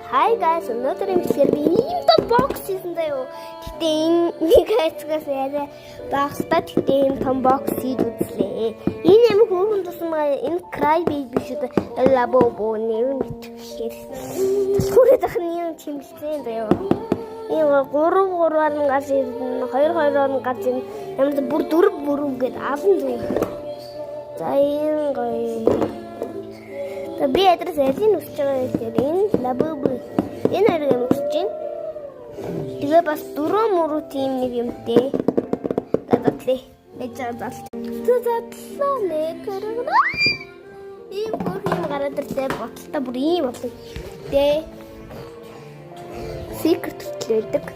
Hi guys, өнөөдөр имчилгээр би ийм том box хийсэн заяо. Гэтэ энэ нэг хайцгаас яриа багста, гэтэ ийм том box хийж үзлээ. Энэ ямар хөөрхөн тусан байгаа, энэ Cry Baby шүү дээ. Labubu нэр нь бичихлээ. Түлхүүрээ зах нь юм чимэлцэн заяо. Энэ 3 3-аар нь гарч ирнэ, 2 2-оор нь гарч ирнэ. Ямар ч бүр 4 4 гээд алан зүй. За, энэ гоё. За, би адрес алийг өсөж байгаа гэхээр энэ Labubu, энэ хоёрыг юм өсөж байна. Тэгээ бас дөрөв мөрүү тийм нэг юмтэй. За, задлаа. Байж байгаа зал. За, задлаа нэг хэрэг. Ийм бүр юм гараад ирлээ. Боталтай бүр ийм болоо. Тэ. Secret хүртэл байдаг.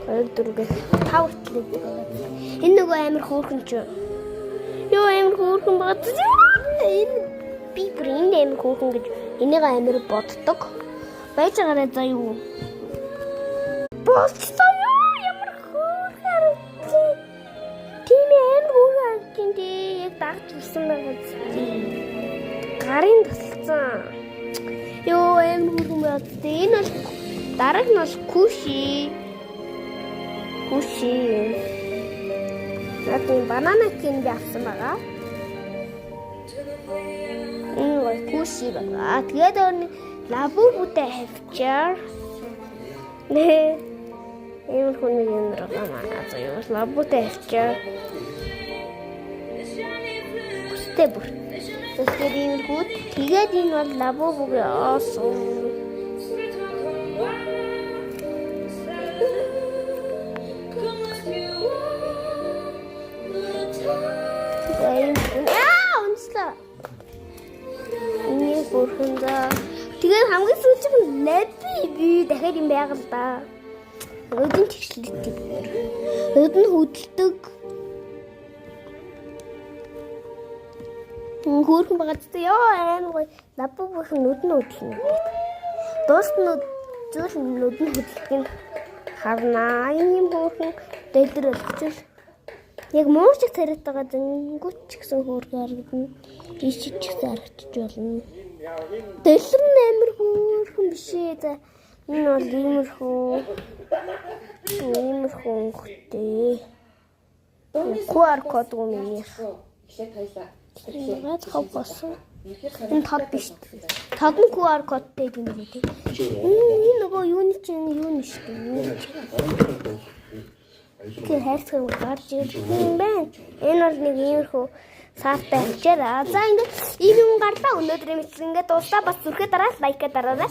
2 4 гэх 5 хүртэл байдаг байгаа. Энэ нөгөө амар хөөрхөн ч. Йоо, амар хөөрхөн байгаа. Энэ би бүр энэ амар хөөрхөн гэж энийг амар боддог. Байж байгаарай заа юу. Болцсон юу? Ямар хөөрхөн харагдчих. Тийм ээ, амар хөөрхөн харагдчих тий. Яг дагж ирсэн байгаа зү. Гарын тасалсан. Йоо, амар хөөрхөн байгаа зү. Энэ бол дараг нь бол Kushi. Kushi. За, тийм banana king би авсан байгаа. Энэ гой Kushi байгаа. Тэгээд өөр Labubu-тай хавчаар. Нэ. Ийм хүн нэг юм байгаа маа. За юу, Labubu-тай хавчаар. Хүстэй бүр. Тэгэхээр иймэрхүү. Тэгээд энэ бол Labubu-гийн оосон. Тэгээд аа, унслаа. Энэ бүрхэн за. Тэгээд хамгийн сүүлчийнх нь Labi би дахиад юм байгаа л да. Нүдэн чигшлэлтэй. Нүд нь хөдөлдөг. Хөөрхөн байгаа ч ёо, амар гоё. Labubu-ийн нүд нь хөдөлнө. Дуусна зүйл нүд нь хөдөлдөг нь харнаа. Ийм хөөрхөн дэлгэр болгочвол яг муур шиг царайтайгаа зөнгөт ч гэсэн хөөрхөн харагдана. Тийш ч гэсэн харагдчих болно. Дэлгэр нь амар хөөрхөн биш ээ. За, энэ бол иймэрхүү өнгөтэй. QR код гоо миний. Эхлээд хоёлаа. Яагаад хав болсон? Энэ тод биш. Тод нь QR кодтай юм билээ тий. Энэ нөгөө юуны чинь юу нь шүү дээ. Тэр хайрцаг гарч ирэх юм байна. Энэ бол нэг иймэрхүү саартай хавчаар. За, ингээд ийм юм гарлаа. Өнөөдөр юм ингээд дууслаа. Бас зүрхээ дараа лайк дараарай.